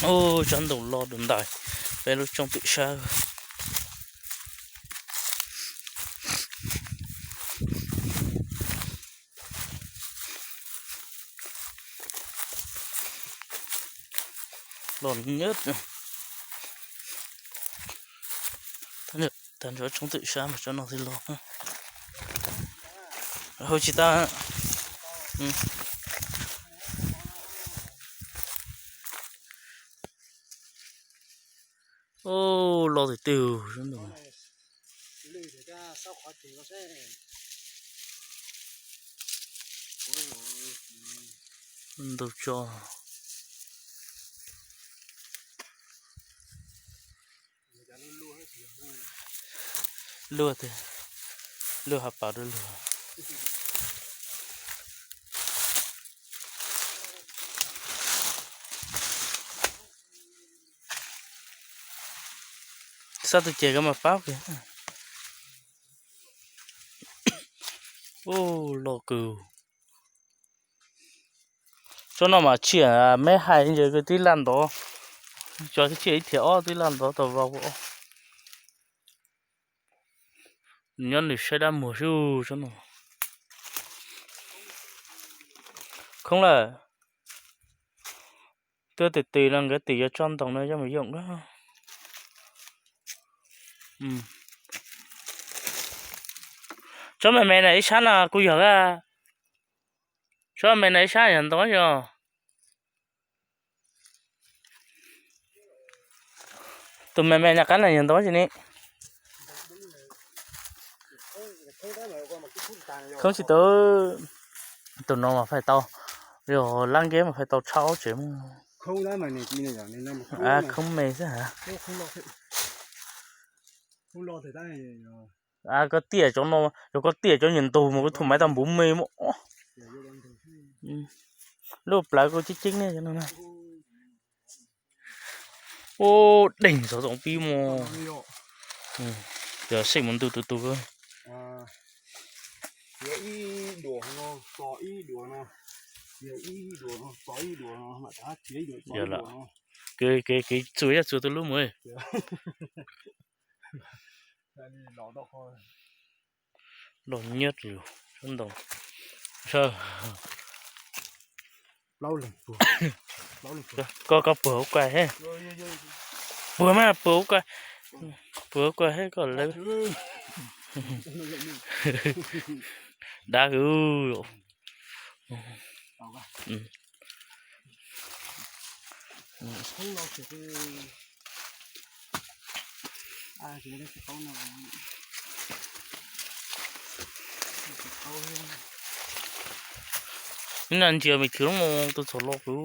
Ub, tsob ntoo loj dua ntais, peb lub tsoob twm sab. Los nyab, tag nrho tsoob twm sab mas tsob no thiaj loj. Hau tsis tau. Ub, loj tiag tiag. Ntau tso. Luaj tiag, luaj hav pas dua luag. Xab tus ces koj mas pab kiag. Ub, loj kawg. Tsob no mas tsiaj me hais ntses kawg, twb laj ntov, tso tsiaj ib thiam ob twb laj ntov tau vau. Nyob nws saib dab muag xwb tsob no. Khoob lawm. Tuaj tim tim no nkawd tim yuav tso ntoo no coj mus yoom. Tsob me me na ib sab no kuj yog, tsob me me na ib sab yog ntoo yog. Tus me me na qab na yog ntoo tsi ne. Khoob tsis tau. Tus no mas fais tau, yog lab nkeb mas fais tau tshaj ob tsev mus. Khoob me xwb ha. Koj tiam cov no, yog koj tiam cov nyuam ntug mas kuv thum maiv tau npuv me mus. Lub plawv kuj ceeb ceeb ne. Ub, deeg xov toom pib mus. Yog seb mus ntu tus tus. Kev txua yaj txua tus lub mus. Los nyiab sab ntoo. Koj, koj puag ua kais he. Puag mas puag ua kais. Puag ua kais he koj lawv. Dab hwv. Ib no ntsia me khwv lub mus tus txhom los kuv.